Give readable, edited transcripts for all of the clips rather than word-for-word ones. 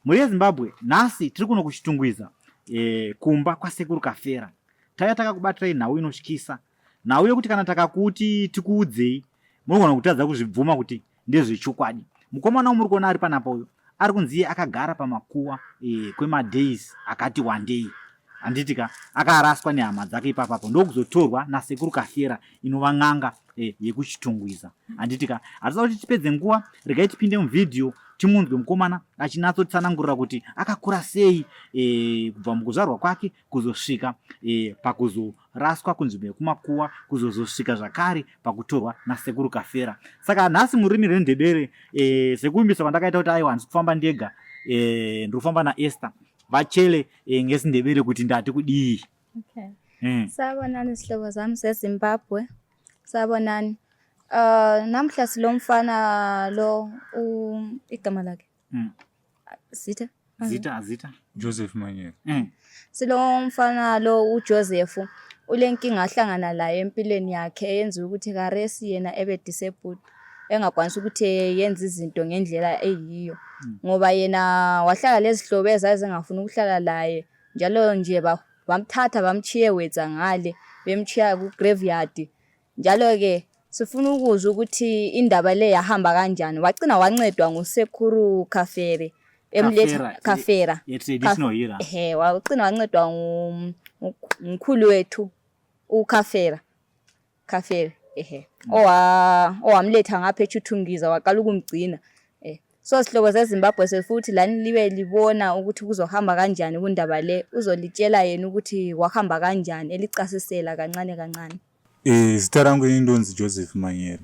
Mhuri yeZimbabwe, nhasi tiri kuno kuChitungwiza e, kumba kwaSekuru Kafera. Taiva takakubatirai nhau inotyisa, nhau yekuti kana takakuti tikuudzei munogona kutadza kuzvibvuma kuti ndezvechokwadi. Mukomana wamuri kuona ari panapa uyu ari kunzi iye akagara pamakuwa e, kwemadays akati wandei handiti ka akaraswa nehama dzake ipapapo ndokuzotorwa nasekuru Kafera inova n'anga e, yekuChitungwiza handiti ka hatisa kuti tipedze nguva regai tipinde muvhidhiyo timunzwe mukomana achinatsotsanangurira kuti akakura sei e, kubva mukuzvarwa kwake kuzosvika e, pakuzoraswa kunzvimbo yekumakuwa kuzozosvika zvakare pakutorwa nasekuru Kafera saka nhasi mururimi rwendebele e, sekuvimbisa kwandakaita kuti aiwa handisi kufamba ndega e, ndiri kufamba naesther vachele e, ngesindebele kuti ndati kudii okay. mm. Sabonani zihlobo zami zeZimbabwe. Sabonani. Uh, namhla silomfana lo u igama lakhe. Zita. Zita, zita. Joseph Manyere. Silomfana lo uJoseph ulenkinga ahlangana layo empilweni yakhe eyenza ukuthi karesi yena ebe disabled engakwanisi ukuthi yenze izinto ngendlela eyiyo ngoba yena wahlala lezihlobo ezazingafuni ukuhlala laye njalo nje bamthatha bamtshiye wetsa ngale bemtshiya ku-graveyard njalo-ke sifuna ukuzwa ukuthi indaba le yahamba kanjani wacina wancedwa ngusekuru Kafere emletha Kafera ehe wacina wancedwa ngumkhulu wethu uKafera Kafere ehe owa owamletha ngapha eChitungwiza waqala ukumgcina eh so sihlobo zeZimbabwe sefuthi lani libe libona ukuthi kuzohamba kanjani kundaba le uzolitshela yena ukuthi wahamba kanjani elicasisela kancane kancane. Eh, zita rangu ini ndonzi Joseph Manyere.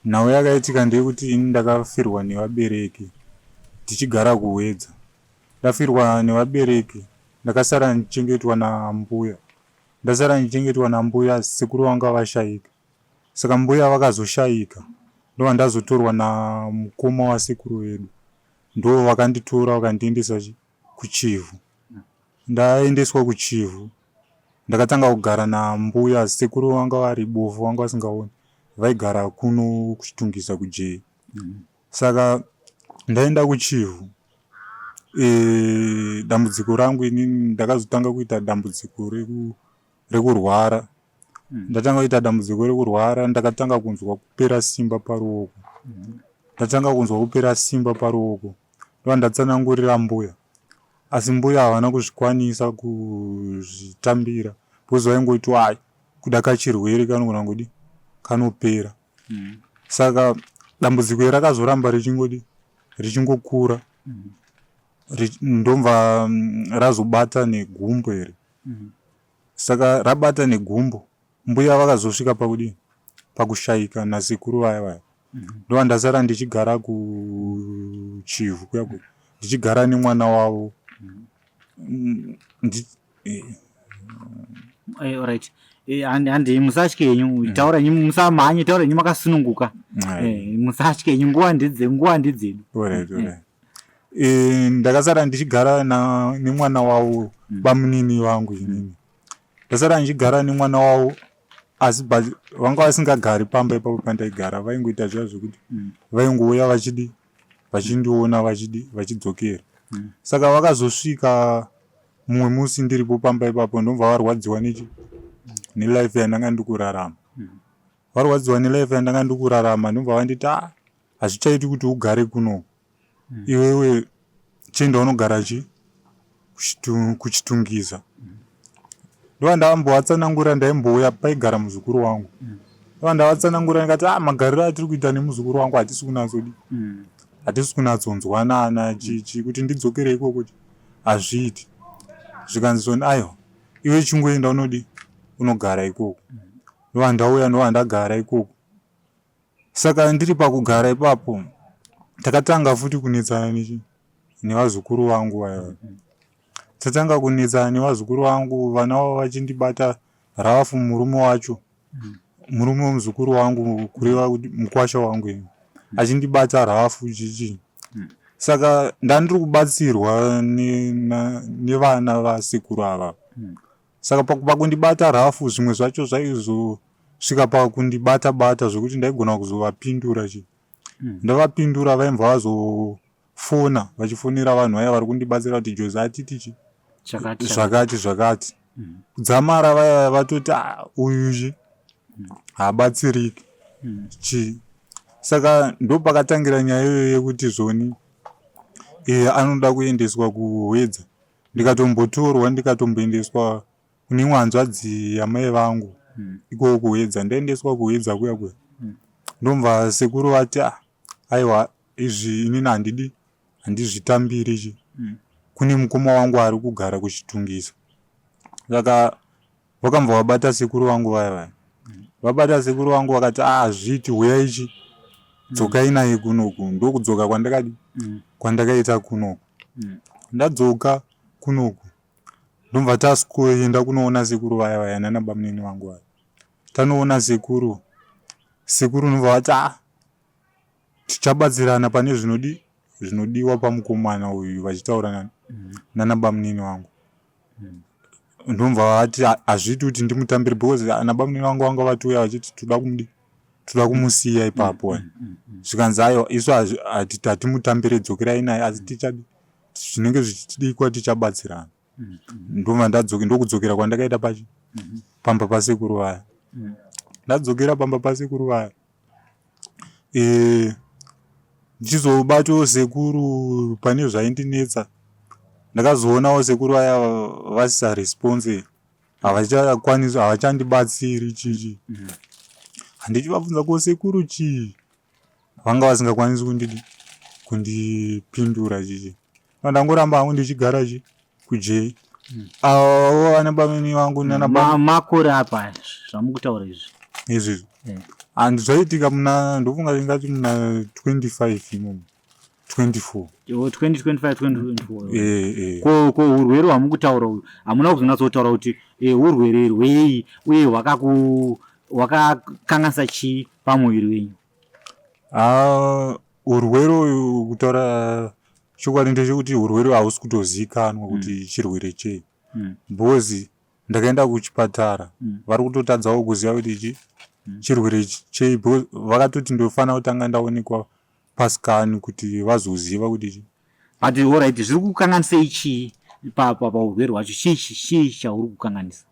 Nhau yakaitika ndeyekuti ini ndakafirwa nevabereki tichigara kuHwedza. Ndafirwa nevabereki ndakasara ndichengetwa nambuya. Ndasara ndichengetwa nambuya sekuru vanga vashaika. Saka mbuya vakazoshaika ndobva ndazotorwa namukoma wasekuru vedu. Ndo vakanditora vakandiendesa kuChivhu. Ndaendeswa kuChivhu ndakatanga kugara nambuya sekuru vanga vari bofu vanga vasingaoni vaigara kuno kuChitungwiza kuJei. Saka ndaenda kuChivhu e, dambudziko rangu inini ndakazotanga kuita dambudziko rekurwara ndatanga kuita dambudziko rekurwara ndakatanga kunzwa kupera simba paruoko ndatanga kunzwa kupera simba paruoko ndova ndatsanangurira mbuya asi mbuya havana kuzvikwanisa kuzvitambira because vaingoti ai kuda kachirwere kanogona kudi kanopera saka dambudziko iri rakazoramba richingodi richingokura ndomva razobata negumbo iri saka rabata negumbo mbuya vakazosvika pakudii pakushaika nasekuru vaya vaya ndova ndasara ndichigara kuChivhu kuya kuya ndichigara nemwana wavo Eh, alright Eh, handi handi musatye henyu taura henyu musamhanye taura henyu makasununguka Eh, musatye henyu nguva ndedze nguva ndedzedu Alright, alright. Eh, ndakasara ndichigara nemwana wavo bamunini vangu inini ndasara ndichigara nemwana wavo asi but vanga vasingagari pamba ipapo pandaigara vaingoita zviya zvekuti vaingouya vachidi vachindiona vachidi vachidzokera saka vakazosvika mumwe musi ndiripo pamba ipapo ndobva varwadziwa nechi nelife yandanga ndikurarama varwadziwa nelife yandanga ndikurarama ndobva vanditi ah hazvichaiti kuti ugare kuno iwewe chienda unogara chi kuChitungwiza ndova ndambovatsanangurira ndaimbouya paigara muzukuru wangu ndova ndavatsanangurira ndikati ah magariro atiri kuita nemuzukuru wangu hatisi kunatsodi hatisi kunatsonzwanana chichi kuti ndidzokere ikoko hazviiti zvikanzi zvoni aiwa iwe chingoenda unodi unogara ikoko ndova ndauya ndova ndagara ikoko saka ndiri pakugara ipapo takatanga futi kunetsana nechi nevazukuru vangu vaya tatanga kunetsana nevazukuru vangu vana vavo vachindibata rafu murume wacho murume wemuzukuru wangu kureva kuti mukwasha wangu ini achindibata rafu chichi saka ndandiri kubatsirwa nevana vasekuru ava saka pakundibata rafu zvimwe zvacho zvaizosvika pakundibata bata zvekuti ndaigona kuzovapindura chi ndavapindura vaimbva vazo vachifona vachifonera vanhu vaya vari kundibatsira kuti Joze atiti chi Chakati zvakati zvakati kudzamara vaya vatoti "Ah, uyu chi haabatsiriki chii saka ndopakatangira nyaya iyoyo yekuti zvoni e, anoda kuendeswa kuhwedza ndikatombotorwa ndikatomboendeswa kune imwe hanzvadzi yamai vangu ikoko kuhwedza ndaendeswa kuhwedza kuya kuya ndomva sekuru vati "Ah, aiwa izvi inini handidi handizvitambiri chi kune mukoma wangu ari kugara kuchitungisa saka vakambva vabata sekuru vangu vaya vaya vabata sekuru vangu vakati ah hazviiti huyai chi dzokai naye kunoku ndokudzoka kwandakadi kwandakaita kunoku ndadzoka kunoku ndobva taskuenda kunoona sekuru vaya vaya nana bamunini vangu vaya tanoona sekuru sekuru ndobva vati ah tichabatsirana pane zvinodi zvinodiwa pamukomana uyu vachitaura nani nana bamunini vangu ndobva vati hazviiti kuti ndimutambire because ana bamunini vangu vanga vatouya vachiti toda kumudi toda kumusiya ipapo zvikanzi aiwa isu hatimutambire dzokerai naye asi tichadi zvinenge zvichidikwa tichabatsirana ndobva ndadzoke ndokudzokera kwandakaita pachi pamba pasekuru vaya ndadzokera pamba pasekuru vaya ndichizobatawo sekuru pane zvaindinetsa ndakazoonawo sekuru vaya vasisaresponse havachakwanisi havachandibatsiri chichi handichivabvunza ko sekuru chii vanga vasingakwanisi kundidi kundipindura chichi ndangoramba hangu ndichigara chi kujei avo vana bamini vangu nana makore apa zvamukutaura izvi izvizvi and zvaitika muna ndofunga ndingati muna 25 imomo 24 2025 2024 ko ko urwere hwamukutaura uyu hamuna kuzonyatsotaura kuti urwere rwei uye hwakaku hwakakanganisa chii pamuviri wenyu? Haa urwere uyu kutaura chokwadi ndechekuti urwere hausi kutozivikanwa kuti mm. chirwere chei mm. because ndakaenda kuchipatara mm. vari kutotadzawo kuziva kuti ichi mm. chirwere chei because vakatoti ndofanira kutanga ndaonekwa pasikani kuti vazoziva kuti chi but orit zviri kukanganisei chii paurwere hwacho chii chii chauri kukanganisa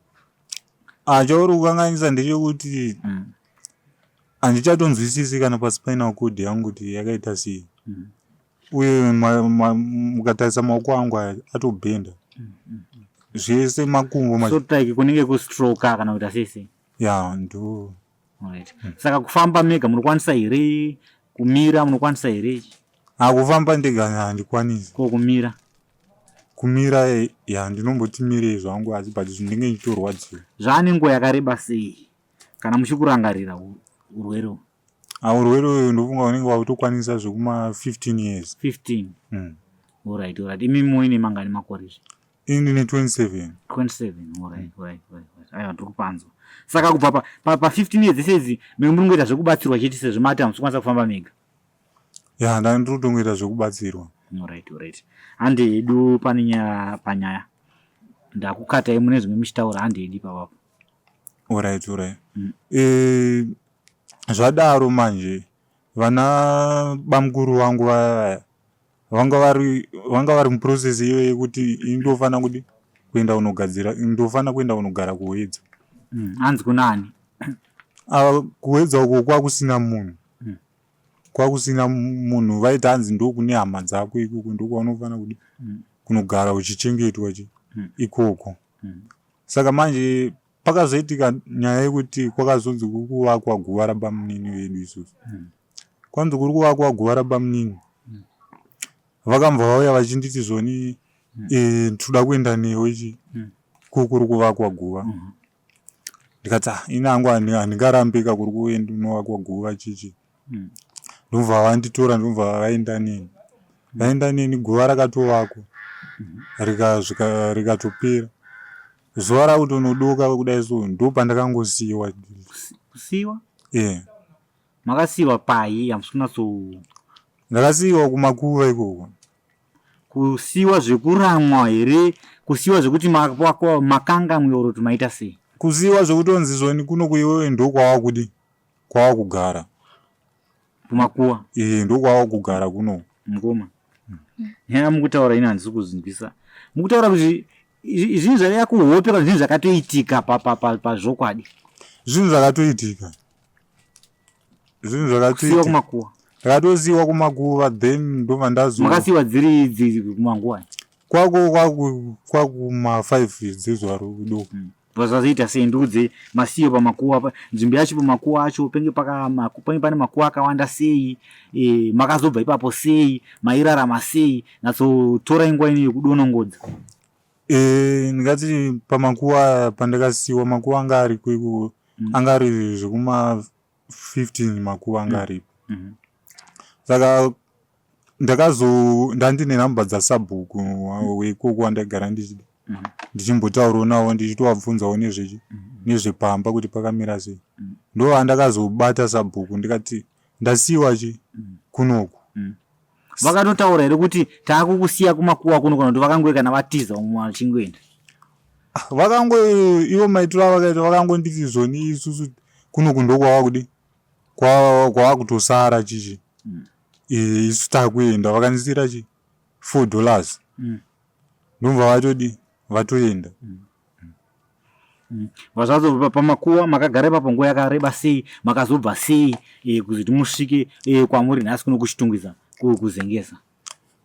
ah, chauri kukanganisa ndechekuti mm. Handichatonzwisisi kana paspinal cord yangu kuti yakaita sei mm. uye mukatarisa maoko angu aya atobhenda mm, mm, zvese makumbo so like kunenge kustroka kana kuita sei sei ya ndo right. Saka kufamba mega munokwanisa here kumira munokwanisa here akufamba ndega handikwanisi ko kumira kumira ya ndinomboti mirei zvangu asi but ndinenge ndichitorwadziwa zvaane nguva yakareba sei kana muchikurangarira urwere uhu ah, urwere uyu ndofunga unenge wakutokwanisa zvekuma 15 years 15 mm. Alright, alright. Imi muine mangani makore izvi? Ini ndine 27. 27, alright, alright, alright. Aiwa ndiri kupanzwa. Saka kubva pa, pa, pa 15 years dzese idzi menge muri kungoita zvekubatsirwa chete sezvo mati hamusi kukwanisa kufamba mega. Ya, ndanga ndiri kutongoita zvekubatsirwa. Alright, alright. Hande hedu pane nyaya panyaya. Ndakukatai mune zvimwe muchitaura hande hedu ipapapo. Alright, alright. Mm. Eh, zvadaro manje vana bamukuru vangu vaya vanga vari vanga vari muprocess iyo yekuti ini ndofanira kudi kuenda kunogadzira ndofanira kuenda kunogara kuhwedza mm, hanzi kunani ah, kuhwedza uko kwakusina munhu mm. kwakusina munhu vaiti hanzi ndokune hama dzako ikoko ndokwaunofanira kudi mm. kunogara uchichengetwa chi mm. ikoko mm. Saka manje pakazoitika nyaya yekuti kwakazonzi kuri kuvakwa guva rabamunini vedu isusu. Mm. Kwanzi kuri kuvakwa guva rabamunini. Mm. Vakambva vauya vachinditi zvoni mm. e, toda kuenda newe chi mm. kuri kuvakwa guva. Mm -hmm. Ndikati ah, ini hangu handingarambika kuri kunovakwa guva chichi. Mm. Ndobva vanditora ndobva vaenda neni. Vaenda neni guva rakatovakwa mm -hmm. rikatopera. Zuva rakutonodoka kudai so ndopandakangosiiwa. Kusiiwa? Yeah. Makasiiwa pai hamusi kunatso Ndakasiiwa kumakuva ikoko. Kusiiwa zvekuramwa here? Kusiiwa zvekuti makangamwe or kuti maita sei? Kusiiwa zvekutonzi zvoni kuno kuiwewe ndokwawakudi kwawakugara. Kumakuva? Eh, ndokwawakugara kuno. Mukoma. Nyaya mukutaura ini handisi kuzinzwisa. Mukutaura kuti zvinhu zvaiya kuhope kana zvinhu zvakatoitika pazvokwadi. Zvinhu zvakatoitika. Zvinhu zvakatoitika. Kumakuva. Ndakatosiiwa kumakuva then ndobva ndazo. Makasiiwa dziri dziri kumanguva. Kwako kwaku kwakuma 5 dzezuva rokudoka. Mm. Zvazoita sei ndiudze masiyo pamakuva nzvimbo yacho pamakuva acho penge paka pane makuva akawanda sei e, makazobva ipapo sei mairarama sei natsotora nguva ino yekudonongodza e, ndingati pamakuva pandakasiwa makuva anga ariko iko mm. anga ari zvekuma 15 makuva anga mm. aripo mm -hmm. saka ndakazo ndandine nhamba dzasabhuku weikoko wandaigara ndichida mm. ndichimbotaurawo navo ndichitovabvunzawo nezvechi mm. nezvepamba kuti pakamira sei mm. ndo andakazobata sabhuku ndikati ndasiyiwa chi kunoku vakatotaura here kuti taakukusiya kumakuwa kuno kana kuti vakangoe kana vatiza umwe vachingoenda ah, vakango ivo maitiro avakaita vakangonditi zvoni isusu kunoku ndokwava kudi kwava kutosara chichi mm. isu takuenda vakandisiira chi four dollars mm. ndobva vatodi vatoenda mm. mm. Vazvazo pamakuva makagara ipapo nguva yakareba sei makazobva sei e, kuzoti musvike e, kwamuri nhasi kuno kuchitungwiza kuzengeza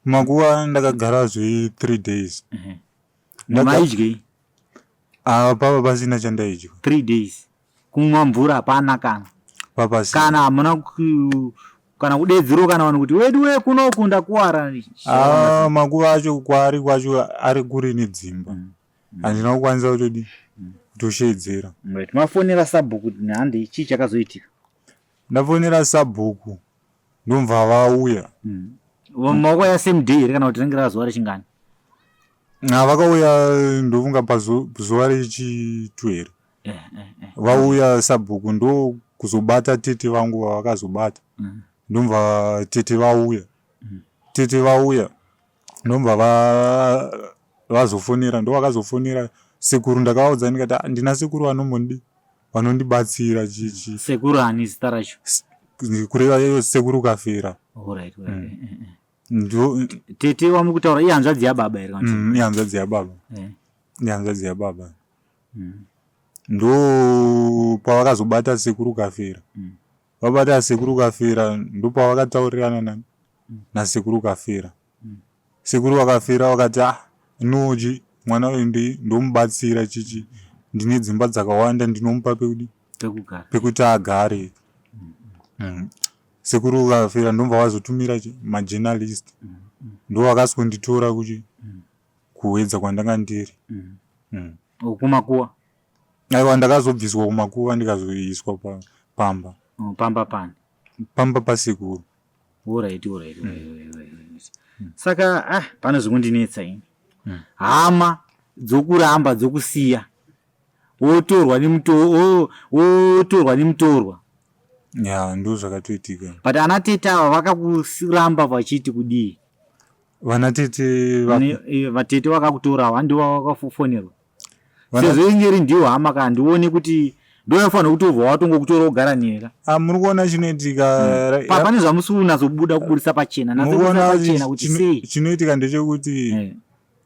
makuva ndakagara zve three days uh -huh. maidyei ah, pava pasina chandaidya three days Kumwa mvura hapana kana. Papasina. Kana hamuna kana kudedzero kana vanhu kuti wedu we kunoku ndakuwara. Ah, makuva acho kwaari kwacho ari kure nedzimba. Mm. Handina mm. kukwanisa kutodi mm. kutosheedzera. Right. Mafonera sabhuku handi chii chakazoitika? Ndafonera sabhuku ndomva vauya. Mm. Vakauya same day here kana kuti ringe razuva rechingani? Ah, vakauya ndofunga pazuva rechitu here. Eh, eh, eh. Vauya sabhuku ndokuzobata tete vangu vavakazobata. Mm. Ndomva tete vauya. Mm. Tete vauya ndomva va vazofonera ndovakazofonera sekuru ndakavaudza ndikati ah, ndina sekuru vanombondii vanondibatsira chichi sekuru ani zita racho kureva iyo sekuru kafera alright mm. Eh, eh, eh. ndo tete wamuri kutaura ihanzvadzi yababa here mm, ihanzvadzi yababa eh. ihanzvadzi yababa mm. ndo pavakazobata sekuru kafera mm. vabata sekuru kafera ndopavakataurirana nani mm. nasekuru kafera mm. Sekuru vakafira vakati ah no chi mwana uyu ndi ndomubatsira chichi ndine dzimba dzakawanda ndinomupa pekudi pekugara pekuti agare mm. Sekuru vakafira ndomva vazotumira chi majournalist mm. ndo vakasonditora kuchi mm. kuhwedza kwandanga ndiri mm. mm. Kumakuwa aiwa ndakazobviswa kumakuva ndikazoiswa pa, pamba oh, pamba pani pamba pasekuru Alright, alright, alright, alright. Saka ah, pane zvekundinetsa ini. Mm. Hama dzokuramba dzokusiya wotorwa nemuto wotorwa nemutorwa. Ya, ndo zvakatoitika. But ana tete ava vakakuramba vachiti kudii? Vana tete eh, vatete vakakutora handivo vakafonerwa. sezvo inge iri ndiyo hama ka handioni kuti ndoyafanira kuti ubva watongokutora wogara neka ah, muri kuona chinoitika hmm. pane zvamusi unatsobuda kuburitsa pachena natsoburitsa pachena kuti sei chinoitika ndechekuti eh.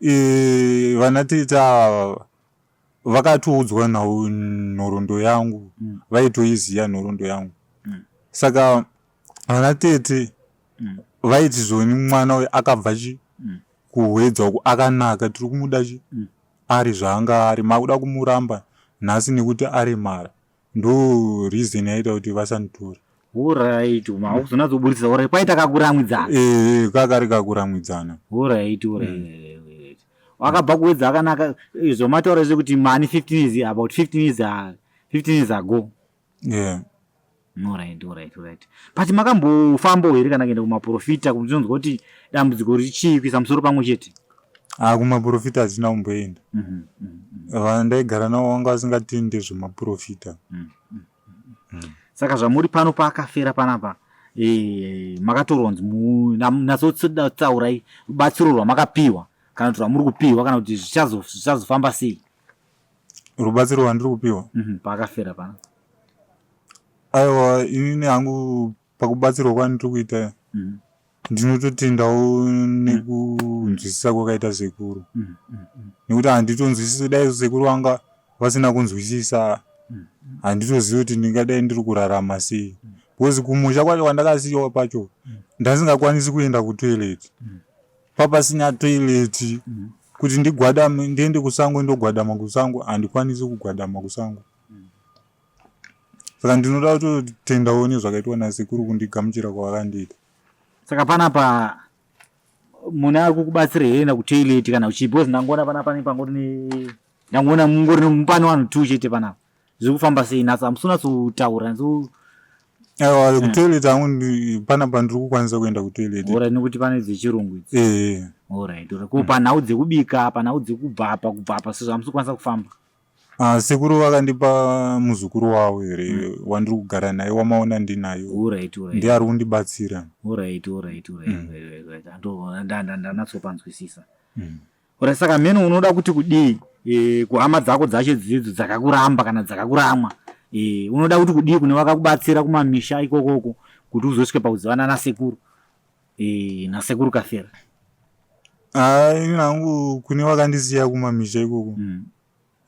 Eh, vana tete ava vakatoudzwa nhau nhoroondo yangu hmm. vaitoiziva nhoroondo yangu hmm. saka vana tete vaiti zvoni mwana uyu akabva chi kuhwedza uku akanaka tiri kumuda chi ari zvaanga ari makuda kumuramba nhasi nekuti aremara ndo reason yaita kuti vasanditore Alright, maakuzonatsoburitsa alright kwaita kakuramwidzana. Eh, eh kakari kakuramwidzana. Alright, alright. Mm. Wakabva kuwedza akanaka zvomataura zvekuti mani 15 years about 15 years 15 years ago. Yeah. Alright, alright, alright. But makambofambawo here kana kuenda kumaprofita kuti tinonzwa kuti dambudziko richii kuisa musoro pamwe chete? Ah, kumaprofita hatina kumboenda. Mm -hmm, mm -hmm. Vandaigara navo vanga vasingatende zvemaprofita. Mm -hmm. Mm. Saka zvamuri pano paakafera panapa e, makatoronzi natsotaurai rubatsiro rwamakapiwa kana kuti rwamuri kupiwa kana kuti zvichazofamba sei? Rubatsiro rwandiri kupiwa mm -hmm, paakafera pana Aiwa inini hangu pakubatsirwa kwandiri kuita mm. Ndinototendawo nekunzwisisa kwakaita sekuru nekuti handitonzwisisi dai sekuru vanga vasina kunzwisisa handitozivi kuti ndingadai ndiri kurarama sei because kumusha kwacho kwandakasiyiwa pacho ndasingakwanisi kuenda kutoilet papasina toilet kuti ndigwadame ndiende kusango ndogwadama kusango handikwanisi kugwadama kusango saka ndinoda kutotendawo nezvakaitwa nasekuru kundigamuchira kwavakandiita. Saka panapa mune ari kukubatsira here enda kutoilet kana kuchii because ndangoona pana pane pangori ne ndangoona mungori pane vanhu two chete panapa zviri kufamba sei nhasi hamusi kunatsotaura nso aiwa kutoilet hangu panapa ndiri kukwanisa kuenda kutoilet. Orit nekuti pane dzechirungu idzi. Ehe. Orit orit ko panhau dzekubika panhau dzekubvapa kubvapa sezvo hamusi kukwanisa kufamba. Ah, sekuru vakandipa muzukuru wavo here mm. wandiri kugara naye wamaona ndinaye ndiye ari kundibatsira. Orit orit orit mm. Ndanatsopanzwisisa. Mm. Orit saka mheno unoda kuti kudii e, kuhama dzako dzacho dzidzo dzakakuramba kana dzakakuramwa e, unoda kuti kudii kune vakakubatsira kumamisha ikokoko kuti uzosvike pakuzivana nasekuru e, nasekuru Kafera? Ah, ini hangu kune vakandisiya kumamisha ikoko mm.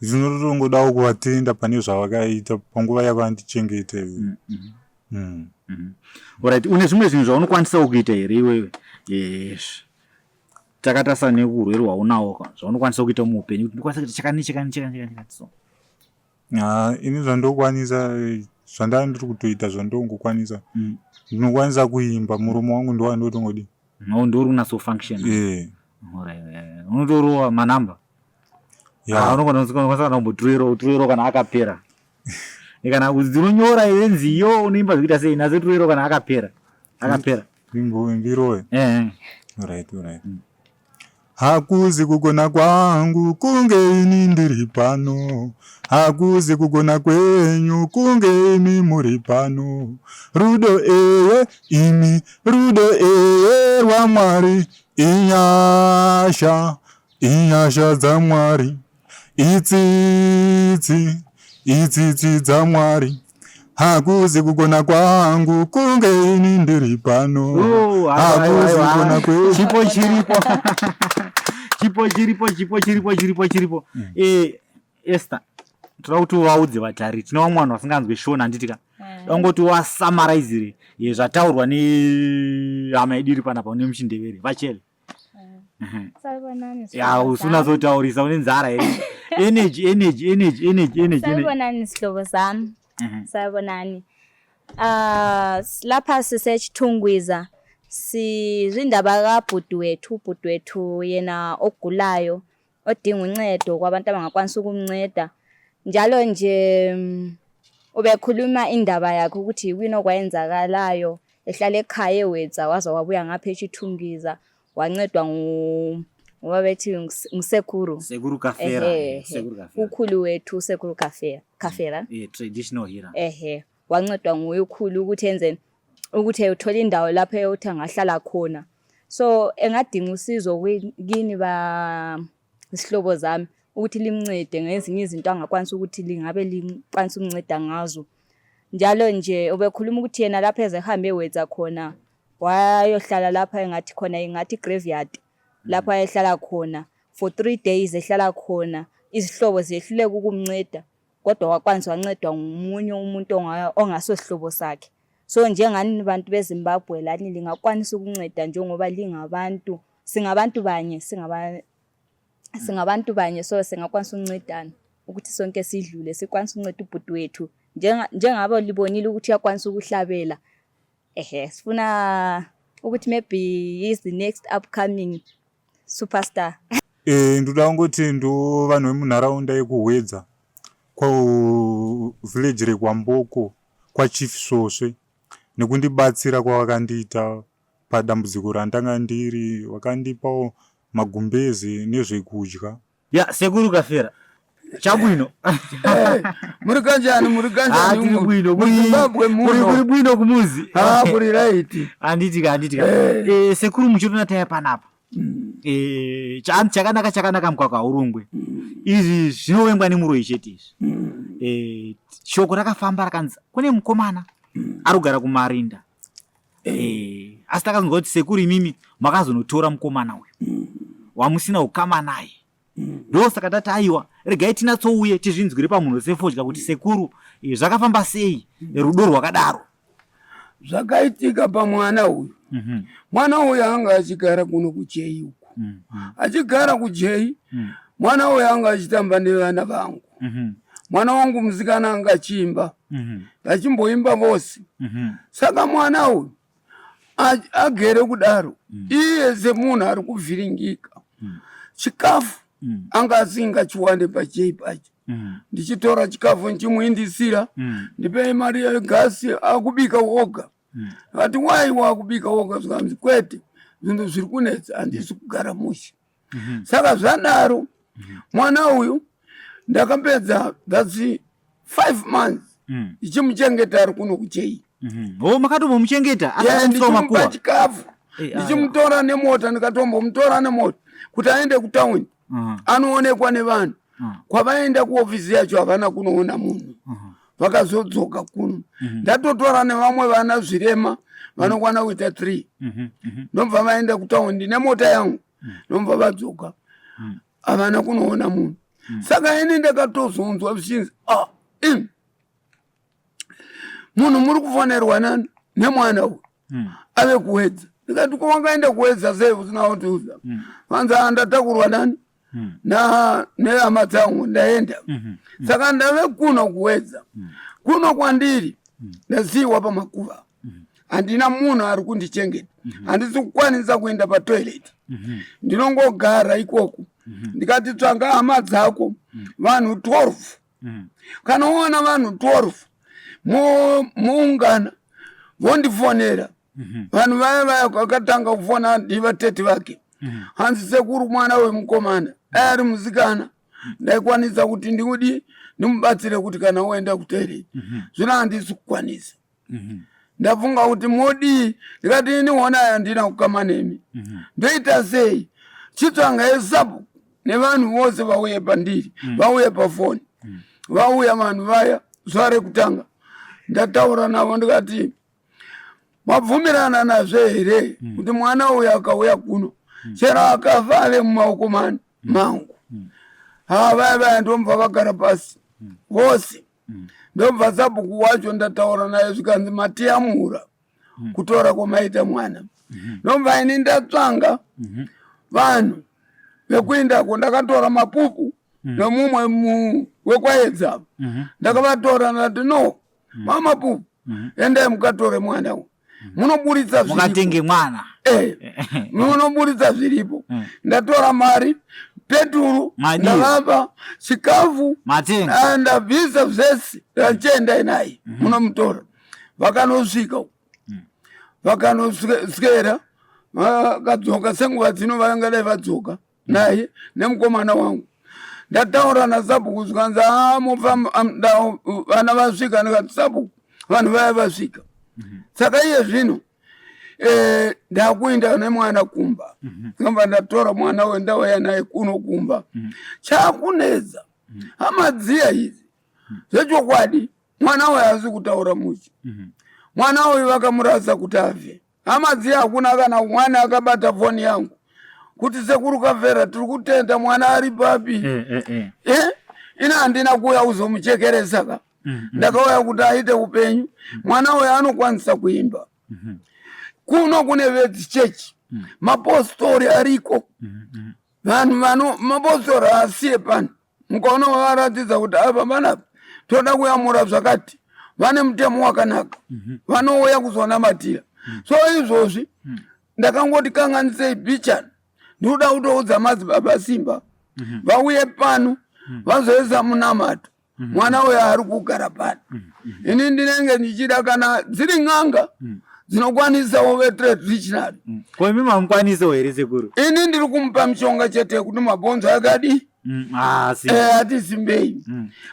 Ndinotongodawo kuvatenda pane zvavakaita panguva yavandichengeta iyoyo. Mm -hmm. Mm. Mm. Alright, une zvimwe zvinhu zvaunokwanisa kuita here iwewe? Yes. Takatarisa neurwere hwaunawo ka zvaunokwanisa kuita muupenyu kuti ndikwanisa kuita chakani chakani chakani chakani so. Ah, ini zvandokwanisa zvandava ndiri kutoita zvandongokwanisa. Mm. Ndinokwanisa kuimba muromo wangu ndowandotongodi. No, ndiwo uri kunatso function. Eh. Alright. Unotorowa manamba. Yeah. Ah, unogona unokwanisa kana kumboturoero turoero kana akapera. Kana unonyora here nziyo unoimba zvekuita sei nazo turoero kana akapera. Akapera. Ndimbo Eh. eh. Right, right. Mm. Hakuzi kugona kwangu kunge ini ndiri pano, hakuzi kugona kwenyu kunge imi muri pano. Rudo eye imi, rudo eye rwaMwari, inyasha Inyasha dzaMwari, itsitsi, itsitsi dzaMwari. Hakuzi kugona kwangu kunge ini ndiri pano. Oh, Hakuzi kugona kwenyu. Chipo chiripo. Chipo chiripo, chipo chiripo, chiripo chiripo. Mm. Eh, Esther, toda kuti uvaudze vatariri. Tine vamwe vanhu vasinganzwe Shona handiti ka? Mm. Dangoti wasamaraizire zvataurwa nehama yedu iri panapa nemuchindevere vachele. Salibonani. Ya usunazotaurisa une nzara here? Energy energy energy energy energy. Salibonani sihlobo sami. Salibonani. Ah lapha sisechithungwiza sizindaba kabhuti wethu ubhuti wethu yena ogulayo odinga uncedo kwabantu abangakwanisa ukumnceda njalo nje mm, ubekhuluma indaba yakhe ukuthi yikuyini okwayenzakalayo ehlala ekhaya ewedza waze wabuya ngapha echithungiza wancedwa ngoba bethi ngusekuru sekuru kafera ehe sekuru kafera ukhulu wethu sekuru kafera kafera eh traditional healer ehe wancedwa nguye ukhulu ukuthi enzeni ukuthi uthole indawo lapho eyothi angahlala khona so engadinga usizo kini ba isihlobo zami ukuthi limncede ngezinye izinto angakwanisa ukuthi lingabe likwanisa ukumnceda ngazo njalo nje ubekhuluma ukuthi yena lapho ezehambe ewedza khona wayohlala lapha engathi khona ingathi graveyard lapho ayehlala khona for 3 days ehlala khona izihlobo ziyehluleka ukumnceda kodwa wakwanisa wancedwa ngumunye umuntu ongasosihlobo sakhe so njengani bantu beZimbabwe lani lingakwanisa ukunceda njengoba lingabantu singabantu banye singaba singabantu banye so singakwanisa ukuncedana ukuthi sonke sidlule sikwanisa ukunceda ubhuti wethu njengabo libonile ukuthi uyakwanisa ukuhlabela ehe sifuna ukuthi maybe he is the next upcoming superstar. Eh, ndoda kungoti ndo vanhu vemunharaunda yekuhwedza kwavillage rekwamboko kwachief svosve nekundibatsira kwavakandiita padambudziko randanga ndiri vakandipawo magumbeze nezvekudya. Ya sekuru kafera chabwino muri kanjani muri kanjani ah, tiri bwino muZimbabwe muno kuri bwino kumuzi ah kuri right handiti ka handiti ka eh. eh sekuru muchirona taya panapa mm. eh chakanaka chakanaka mukaka haurungwe mm. izvi zvinovengwa nemuroyi chete izvi mm. eh shoko rakafamba rakanzi kune mukomana arikugara kumarinda eh. Asi takazonzwa kuti sekuru imimi makazonotora mukomana uyu wamusina ukama naye. Ndosaka tati aiwa regai tinatsouye tizvinzwire pamunhu sefodya kuti sekuru eh, zvakafamba sei rudo rwakadaro. Zvakaitika pamwana uyu. Mwana uyu anga achigara kuno kuJei uku. Achigara kuJei. Mwana uyu anga achitamba nevana vangu. Mwana wangu musikana anga achiimba. Vachimboimba vose. Saka mwana uyu agere kudaro iye semunhu ari kuvhiringika. Chikafu anga asingachiwane paJei pacho. Ndichitora chikafu ndichimuindisira, ndipei mari yegasi akubika woga. Vati wai wakubika woga? Zvikanzi kwete, zvinhu zviri kunetsa, handisi kugara mushe. Saka zvadaro mwana uyu ndakapedza that's 5 months ndichimuchengeta ari kuno kuJei. Oh, makatombomuchengeta ndichimupa chikafu, ndichimutora nemota, ndikatombomutora nemota kuti aende kutauni anoonekwa nevanhu. Kwavaenda kuofisi yacho havana kunoona munhu. Vakazodzoka kuno. Ndatotora nevamwe vana zvirema vanokwana kuita 3. Ndobva vaenda kutaundi nemota yangu. Ndobva vadzoka. Havana kunoona munhu. Saka ini ndakatozonzwa zvichinzi ah, imi munhu muri kufonerwa nani nemwana uyu ave kuwedza. Ndikati ko wakaenda kuwedza sei usina kutiudza? Vanzi ndatakurwa nani na nehama dzangu ndaenda. Saka ndave kuno kuwedza. Kuno kwandiri ndasiyiwa pamakuva. Handina munhu ari kundichengeta. Handisi kukwanisa kuenda patoilet. Ndinongogara ikoko. Ndikati tsvanga hama dzako vanhu 12. Kana waona vanhu 12 moungana vondifonera. Vanhu vaya vaya vakatanga kufona ndivatete vake. Hanzi sekuru mwana wemukomana ari musikana ndaikwanisa kuti ndikudi ndimubatsire kuti kana woenda kutoilet. Zvino handisi kukwanisa. Ndafunga kuti modii, ndikati ini hona handina kukama nemi. Ndoita sei? Chitsvanga yesabu nevanhu vose vauye pandiri, vauye pafoni. Vauya vanhu vaya zuva rekutanga. Ndataura navo ndikati mabvumirana nazvo here kuti mwana uyu akauya kuno chero akafa ave mumaoko mangu. Ha, vaya vaya ndomva vagara pasi vose. Ndobva sabhuku wacho ndataura naye zvikanzi matiyamura kutora kwamaita mwana. Ndobva ini ndatsvanga vanhu vekuendako, ndakatora mapupu nemumwe wekwaedza. Ndakavatora ndati no, mamapupu endai mukatore mwana uyu. Munoburitsa zviripo. Mukatenge mwana. Munoburitsa zviripo. Ndatora mari, peturu, ndavapa chikafu, ndabvisa zvese, ndachiendai naye. Munomutora. Vakanosvika. Vakanoswera, vakadzoka senguva dzino vangadai vadzoka naye nemukomana wangu. Ndataura nasabhuku zvikanzi vana vasvika. Ndikati sabhuku vanhu vaya vasvika. Saka iye zvino ndakuenda nemwana kumba. Ndikabva ndatora mwana uyu ndauya naye kuno kumba. Chakunetsa hama dziya idzi zvechokwadi mwana uyu haasi kutaura mushe. Mwana uyu vakamurasa kuti afe. Hama dziya hakuna kana mwana akabata foni yangu kuti sekuru Kafera tiri kutenda mwana ari papi. Ina handina kuuya kuzomuchekeresa ka. Ndakauya kuti aite upenyu. Mwana uyu anokwanisa kuimba. Kuno kune vedzichechi mapostori ariko. Vanhu vano mapostori haasiye pano. Mukaona varatidza kuti apa panapa toda kuyamura zvakati, vane mutemo wakanaka, vanouya kuzonamatira. So izvozvi ndakangoti kanganisei bichana, ndinoda kutoudza madzibaba Simba vauye pano vazoisa munamato. Mwana uyo ari kugara pano, ini ndinenge ndichida kana dziri n'anga dzinokwanisawo vetraditional. Ko imi mamukwanisawo here sekuru? Ini ndiri kumupa mishonga chete kuti mabhonzo akadi atisimbei.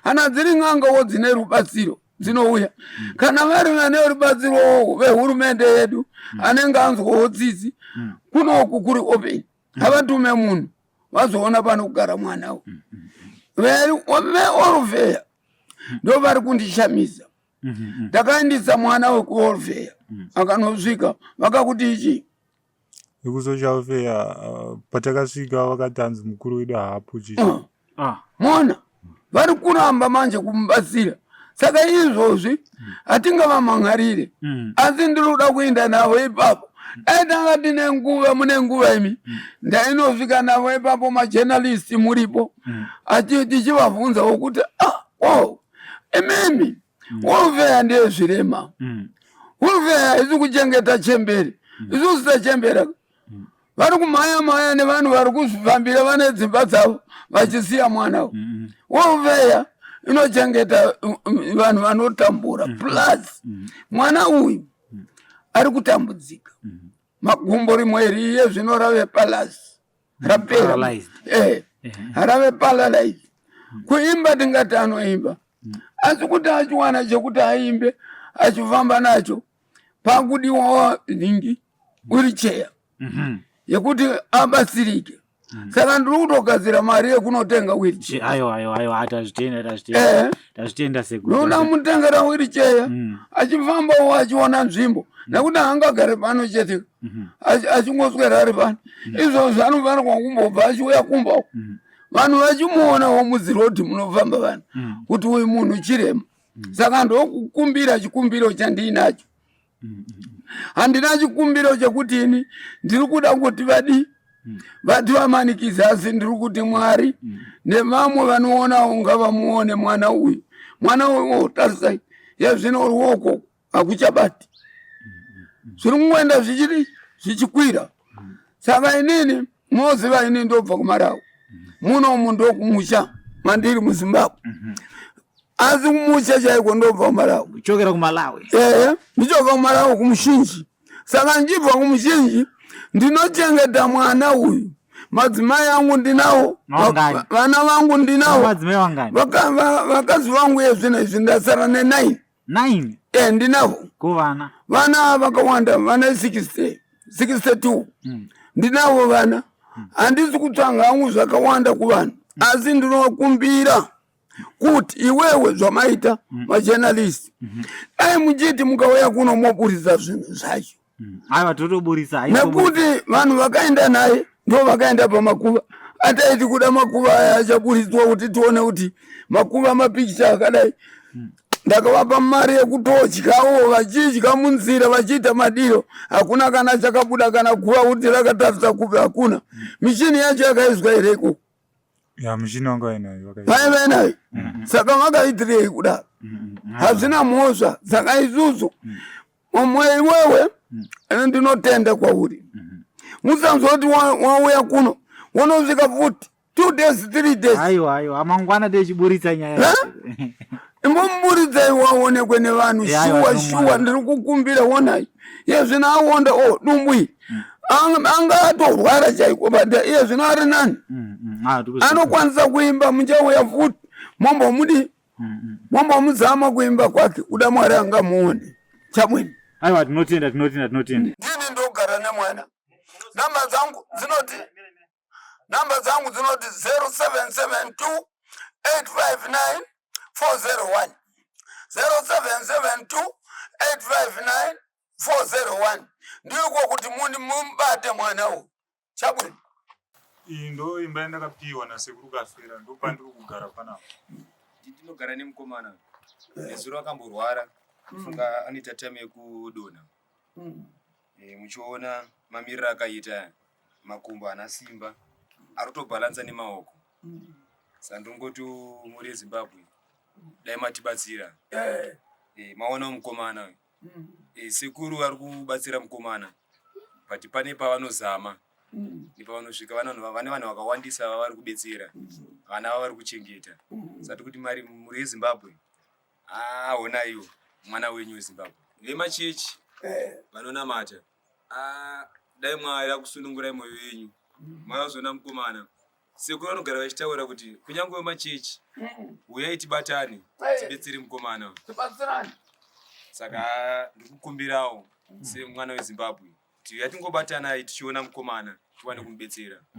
Kana dziri n'angawo dzine rubatsiro dzinouya. Kana vari vane rubatsiro vehurumende yedu anenge anzwawo tsitsi, kunoku kuri open, havatume munhu vazoona pano kugara mwana uyu. Veorufeya ndo vari kundishamisa. Ndakaendisa mwana wekuolfeya, akanosvika vakakuti ichi Yekusocial welfare, patakasvika vakati hanzi mukuru wedu haapo chichi. Mona vari kuramba manje kumubatsira, saka izvozvi hatingavamhan'arire, asi ndiri kuda kuenda navo ipapo. Dai tanga tine nguva, mune nguva imi, ndainosvika navo ipapo, majournalist muripo, tichivabvunzawo kuti ah, oh, imimi welfare ndeyezvirema, welfare haisi kuchengeta chembere, isusu tachembera, vari kumhanya mhanya nevanhu vari kuzvifambira, vane dzimba dzavo, vachisiya mwana uyu. Welfare inochengeta vanhu vanotambura, plus mwana uyu ari kutambudzika, magumbo rimwe riye zvino rave palasi, rapera. Paralyzed. Rave paralyzed. Kuimba tingati anoimba, asi kuti achiwana chekuti aimbe achifamba nacho, pakudiwawo nhingi, wheelchair yekuti abatsirike. Saka ndiri kutogadzira mari yekunotenga wheelchair. Aiwa, aiwa, aiwa, tazvitenda, tazvitenda. Tazvitenda, sekuru. Ndoda mutengera wheelchair, achifambawo achiona nzvimbo, nekuti haangagare pano chete, achingoswera ari pano. Izvozvo anofanirwa kumbobva achiuya kumba uko, vanhu vachimuonawo mudzirodhi munofamba vanhu, kuti uyu munhu chirema. Saka ndokukumbira, chikumbiro chandiinacho, handina chikumbiro chekuti ini ndiri kuda kuti vadi vati vamanikidze, asi ndiri kuti Mwari nevamwe vanoonawo ngavamuone mwana uyu. Mwana uyu, oh, tarisai yezvino, ruoko hakuchabati, zviri kungoenda zvichidi zvichikwira. Saka inini moziva, ini ndobva kuMarawi, munomu ndokumusha mandiri muZimbabwe, asi kumusha chaiko ndobva kuMarawi. Kuchokera kuMalawi? Ehe, ndichobva kuMarawi, kuMushinji. Saka ndichibva kuMushinji, ndinochengeta mwana uyu. Madzimai angu ndinawo. Wangani? Vana vangu ndinawo. Madzimai wangani? Vakazi vangu yezvino izvi ndasara ne9. 9? E, ndinavo. Kuvana? Vana vakawanda, vana 60, 62. Ndinavo vana. Handisi kutsvanga hangu zvakawanda kuvanhu, asi ndinokumbira kuti iwewe, zvamaita majournalist, dai muchiti mukauya kuno moburitsa zvinhu zvacho. Aiwa, totoburisa. Nekuti vanhu vakaenda naye ndo vakaenda pamakuva ataiti kuda makuva aya achaburitswa kuti tione kuti makuva mapikicha akadai. Ndakavapa mari yekutodyawo, vachidya munzira, vachiita madiro, hakuna kana chakabuda, kana kuva kuti rakatarisa kupi, hakuna. Mishini yacho yakaizwa here ikoko? Ya, mushini wanga wainayo vakaita. Vaive nayo, saka vakaitirei kudaro? Hazvina mhosva. Saka isusu mumwe iwewe, ene ndinotenda kwauri, musanzoti wauya kuno wonosvika futi 2 days, 3 days. Aiwa, aiwa, mangwana techiburitsa nyaya. Imbomuburitsai waonekwe nevanhu. Aiwa, Shuwa, shuwa, ndiri kukumbira, onai iye zvino aonda o dumbu iri. Anga atorwara chaiko, but iye zvino ari nani. Ah, Anokwanisa kuimba. Muchauya futi mombomudi, mombomuzama kuimba kwake, kuda Mwari angamuone chamweni. Aiwa, tinotenda, tinotenda, tinotenda. Ndini ndogara nemwana. Namba dzangu dzinoti 0772 859 401, 0772 859 401. Ndiko kuti muni mumubate mwana uyu chabwino. Iyi ndo imba yandakapiwa nasekuru Kafera, ndo pandiri kugara panapa. Ndinogara nemukomana. Nezuro akamborwara, funga anoita time yekudonha. Muchiona mamiriro akaita makumbo, ana simba ari kutobhalansa nemaoko. Saka ndongoti muri yeZimbabwe, dai matibatsira. Maonawo mukomana uyu. Sekuru vari kubatsira mukomana, but pane pavanozama nepavanosvika. Vane vanhu vakawandisa vavari kubetsera, vana vavari kuchengeta. Saka kuti mari muri yeZimbabwe, aonaiwo mwana wenyu weZimbabwe. Vemachechi vanonamata, dai Mwari akusunungurai mwoyo yenyu mavazoona mukomana. Sekuru vanogara vachitaura kuti kunyange vemachechi, uyai tibatane, tibetsere mukomana uyu. Tibatsirane. Saka ndikukumbirawo semwana weZimbabwe kuti yatingobatanai tichiona mukomana, tiwane kumubetsera.